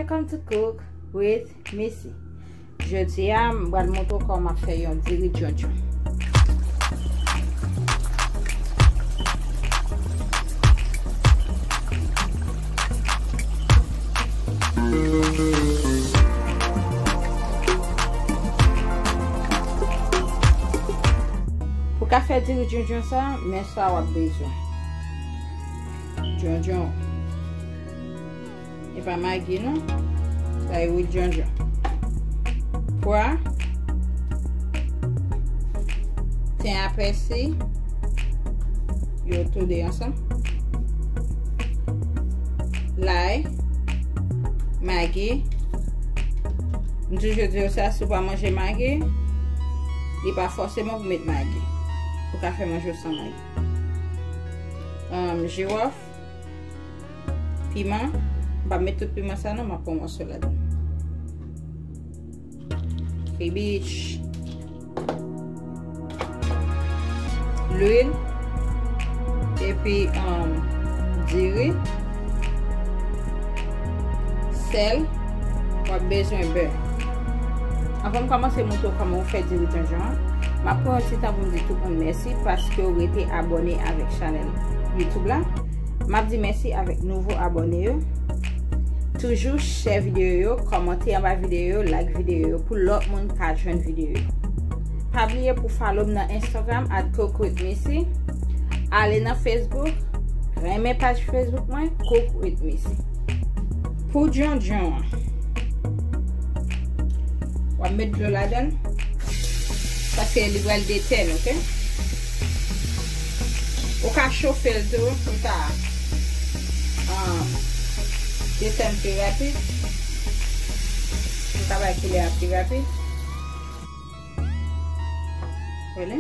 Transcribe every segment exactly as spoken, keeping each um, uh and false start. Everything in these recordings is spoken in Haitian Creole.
Welcome to Cook with Missy. Jodi a, m pral montre w kòman m ap fè yon diri djondjon. Pou ka fè diri djondjon sa, men sa w ap bezwen. Djondjon. E pa magi non. Sa e lwil djondjon. Pwa. Ten a pèsi. Yo tou de ansanm. Lay. Magi. M toujou di w sa, si w pa manje magi, li pa fòseman pou met magi. Ou ka fè manje w san magi. Ahn, jiwòf. Piman. M p ap met tout piman sa non, m ap pran mòso ladan. Kribich. Lwil. Epi, um, diri. Sèl. W ap bezwen bè. Anvan m kòmanse montre w kòman w fè diri djondjon an, m ap pran yon ti tan pou m di tout moun mèsi paske w rete abòne avèk chanèl YouTube la. M ap di mèsi avèk nouvo abòne yo. Toujou share videyo yo, kòmante anba videyo yo, like videyo yo pou lòt moun ka jwenn videyo yo. Pa bliye pou follow m nan Instagram at cook with missy. Ale nan Facebook, renmen paj Facebook mwen, Cook with Missy. Pou djondjon an, w ap met dlo ladan l. Paske li pral detèn, oke? Ou ka chofe l tou pou l ka, ah, detèn pi rapid. Ou ka bay koulè a pi rapid. Vwala.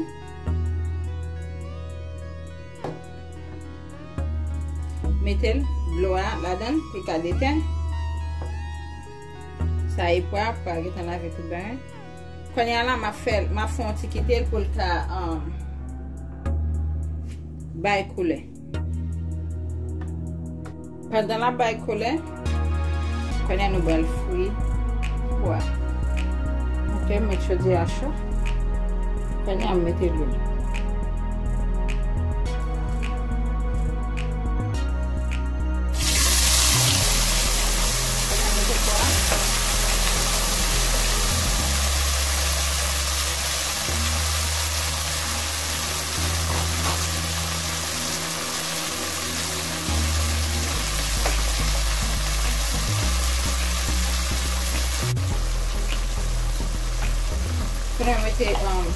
Mete l, dlo a ladan l pou l ka detèn. Sa e pwa, pwa gentan lave tout bagay. Kounye a la, m ap fè, m ap fè yon ti kite l pou l ka, um, bay koulè. Pandan l ap bay koulè, kounye a nou pral fri pwa. Oke, m met chodyè a cho. Kounye a m mete lwil. Kounye a m mete pwa. Kounye a mete, um,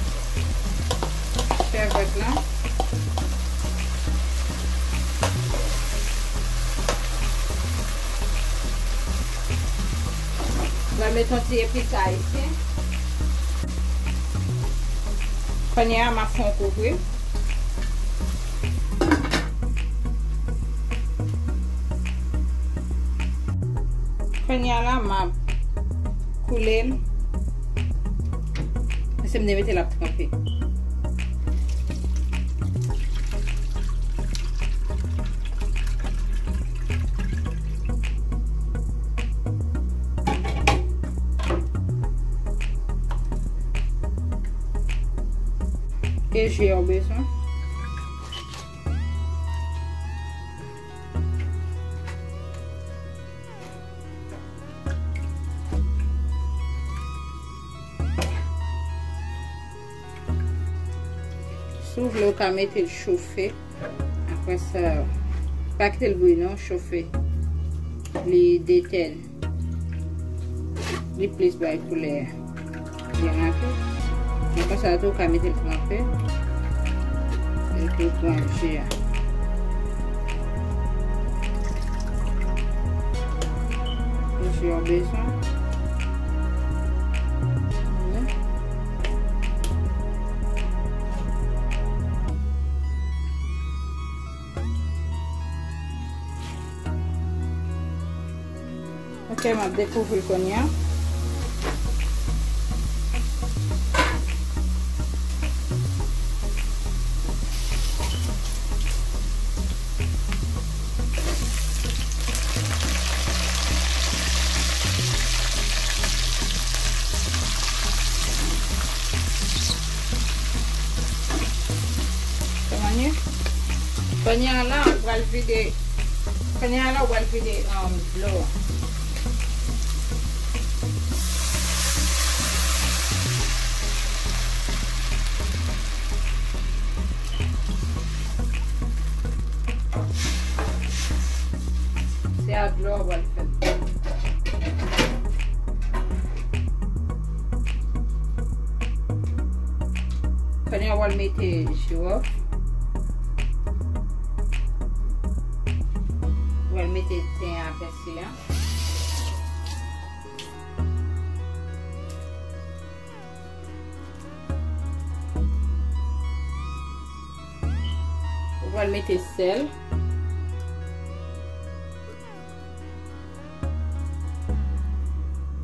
chèvèt la. Mwen mete yon ti epis ayisyen. Kounye a, m ap fè yon kouvri. Kounye a la, m ap koule l. Paske m te mete l ap tranpe. E je w bezwen. Si w vle, w ka mete l chofe. Apre sa, pa kite l bouyi non, chofe. Li detèn. Li plis bay koulè a. Byen rapid. Men konsa tou, ou ka mete l tranpe. Epi w pran je a. Pran je w bezwen. Ok, m ap dekouvri l kounye a. Kounye a la, ou pral vide, kounye a la, ou pral vide, um, dlo. Se a dlo a w pral fè. Kounye a w pral mete jiwòf. W pral mete ten a, pèsi a. Ou pral mete sèl.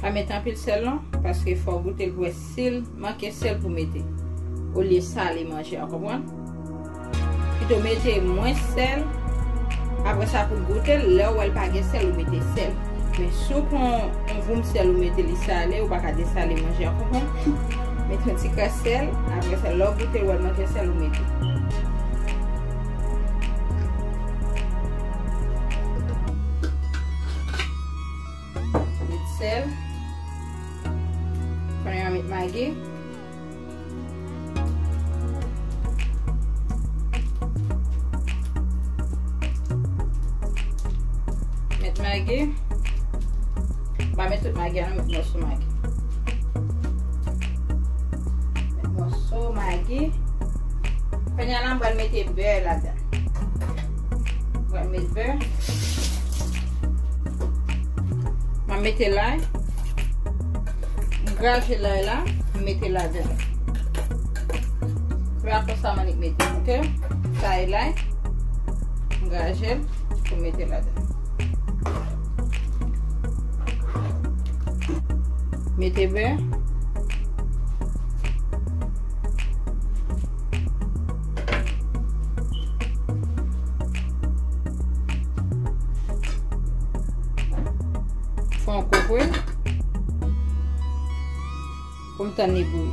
Pa mete anpil sèl non, paske fò w goute l pou wè si l manke sèl pou mete. Olye sale manje a, konprann? Pito mete mwens sèl, apre sa pou goute l, lè w wè l pa gen sèl, ou mete sèl. Men si w pran yon, yon voum sèl, ou mete li sale, ou pa ka desale manje a, konprann? Mete yon ti kras sèl, apre sa, lè w goute l, wè l manke sèl, ou mete. Met sèl. Kounye a met magi. Met magi. Pa met tout magi a non, met mòso magi. Met mòso magi. Kounye a la, m pral mete bè ladan. Mwen met bè. Mwen mete lay. M graje lay la, m mete ladan. Se pa konsa m annik mete, ok? Sa e lay. M graje l pou m mete ladan. Mete bè. Fò w kouvri l pou m tann li bouyi.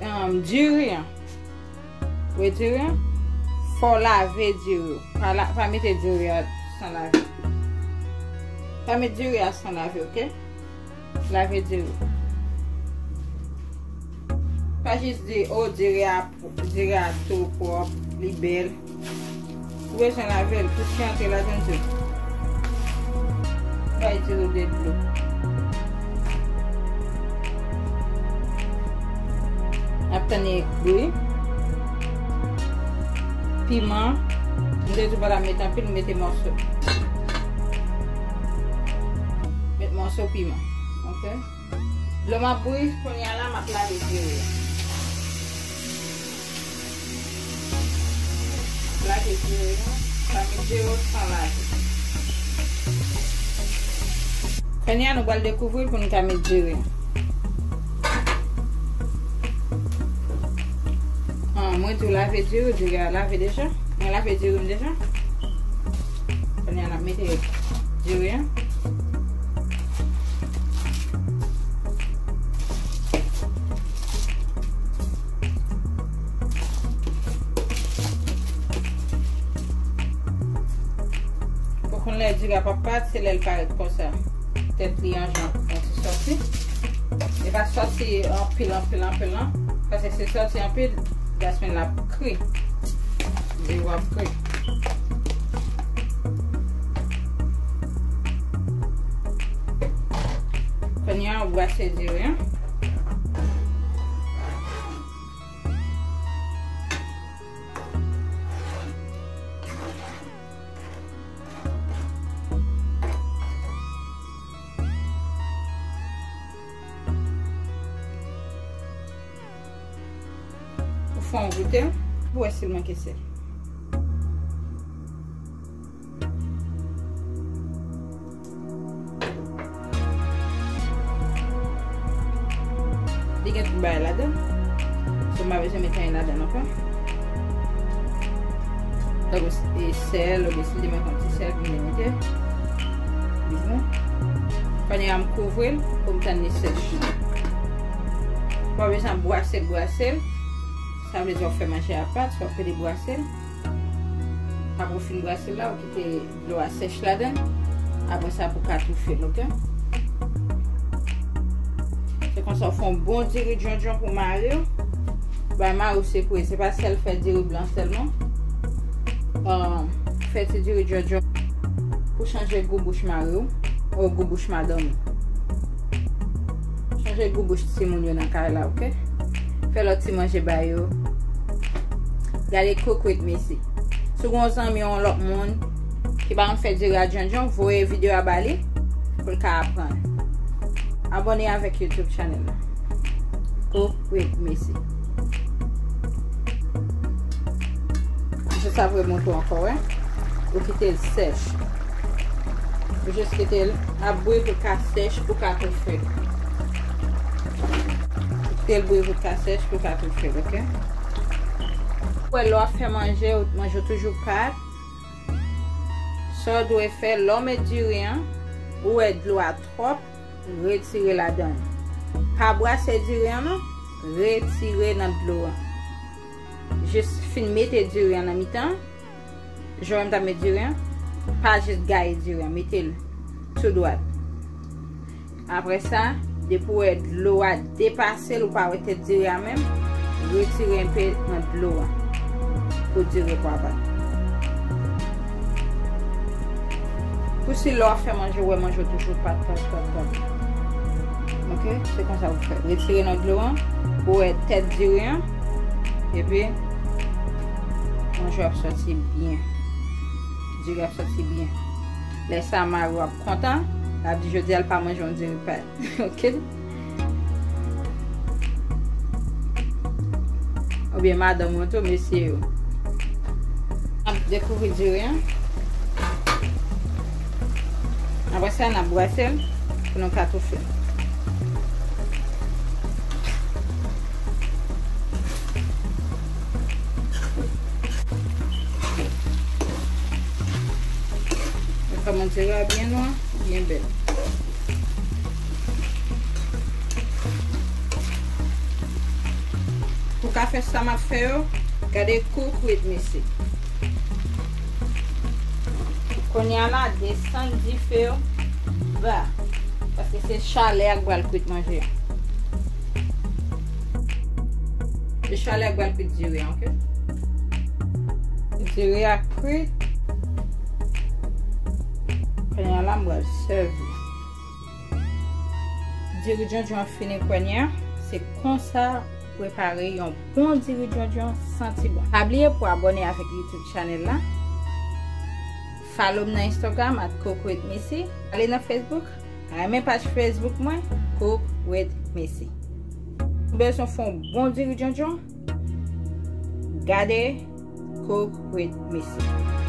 Em, diri an. Wi, diri an. Fò w lave diri w. Pa la, pa mete diri a san lave. Pa met diri a san lave, ok? Lave diri. Pa jis di, "O, diri a, diri a tou pwòp, li bèl." Ou bezwen lave l, tout sa antre ladan tou. Bay diri de dlo. Ap tann li bouyi. Piman. M te di w pa ta met anpil, m mete mòso. Met mòso piman. Ok? Dlo m ap bouyi, kounye a la, m ap lave diri a. Lave diri a. Pa met diri san lave. Kounye a, nou pral dekouvri l pou nou ka met diri a. Ah, mwen di w lave diri, diri a lave deja. Mwen lave diri m deja. Kounye a n ap mete diri an. Ou konn lè diri a p ap parèt, se lè l parèt konsa. Tèt li an jan yon ti sòti. E pa sòti anpil, anpil, anpil, non. Paske si sòti anpil, jasmin la ap kri. Diri w ap kri. Kounye a, ou brase diri an. Ou fè yon goute pou wè si l manke sèl. Li gen tout bagay ladan. So, m pa bezwen met anyen ladan ankò. Tankou s-, e sèl, oubyen si li manke yon ti sèl, pou m mete. Li bon. Kounye a, m kouvri l pou m tann li sèch. Pa bezwen brase l, brase l. Sa vle di w ap fè manje a pat, w ap pede brase l. Apre w fin brase l la, ou kite dlo a sèch ladan l. Apre sa, pou ka toufe l, oke? Se konsa, w fè yon bon diri djondjon pou mari w. Bay mari w sekwe, se pa sèl fè diri blan sèlman. Ah, fè ti diri djondjon pou chanje gou bouch mari w, ou gou bouch madanm ou. Chanje gou bouch timoun yo nan kay la, oke? Fè lòt ti manje ba yo. Gade Cook with Missy. Si w gen yon zanmi ou yon lòt moun ki pa konn fè diri a djondjon, voye videyo a ba li pou l ka aprann. Abòne avèk YouTube channel la. Cook with Missy. Jis apre montre w ankò, wè. Ou kite l sèch. Ou jis kite l ap bouyi pou l ka sèch, pou l ka toufe. Ou kite l bouyi pou l ka sèch, pou l ka toufe, oke? Ou wè, lè w ap fè manje, ou manje w toujou pat. Sa w dwe fè, lè w met diri an, ou wè dlo a twòp, retire ladan l. Pa brase diri an non, retire nan dlo an. Jis fin mete diri an nan mitan, jan w wè m t ap met diri an, pa jis gaye diri an, mete l tou dwat. Apre sa, depi w wè dlo a depase l, ou pa wè tèt diri a menm, retire enpe nan dlo a pou diri pwa pa. Pou si lè w ap fè manje, w wè manje w toujou pat, pat, pat, pat. Oke? Se konsa w fè. Retire nan dlo an, ou wè tèt diri an, epi manje w ap sòti byen. Diri ap sòti byen. Lè sa, mari w ap kontan, l ap di, "Jodi a, l pa manje yon diri pat." Oke? Oubyen madanm ou tou, mesye yo. N ap dekouvri diri an. Apre sa, n ap brase l pou nou ka toufe l. Kòman diri a byen nwa, byen bèl. Pou ka fè sa m ap fè yo, gade Cook with Missy. Kounye a la, desann dife yo ba. Paske se chalè a k pral kwit manje a. Se chalè a k pral kwit diri a, oke? Diri a kwit. Kounye a la, m pral sèvi. Diri djondjon an fini kounye a. Se konsa prepare yon bon diri djondjon santi bon. Pa bliye pou abòne avèk YouTube channel la. Follow m nan Instagram at Cook with Missy. Ale nan Facebook, renmen paj Facebook mwen, Cook with Missy. Ou bezwen fè yon bon diri djondjon? Gade Cook with Missy.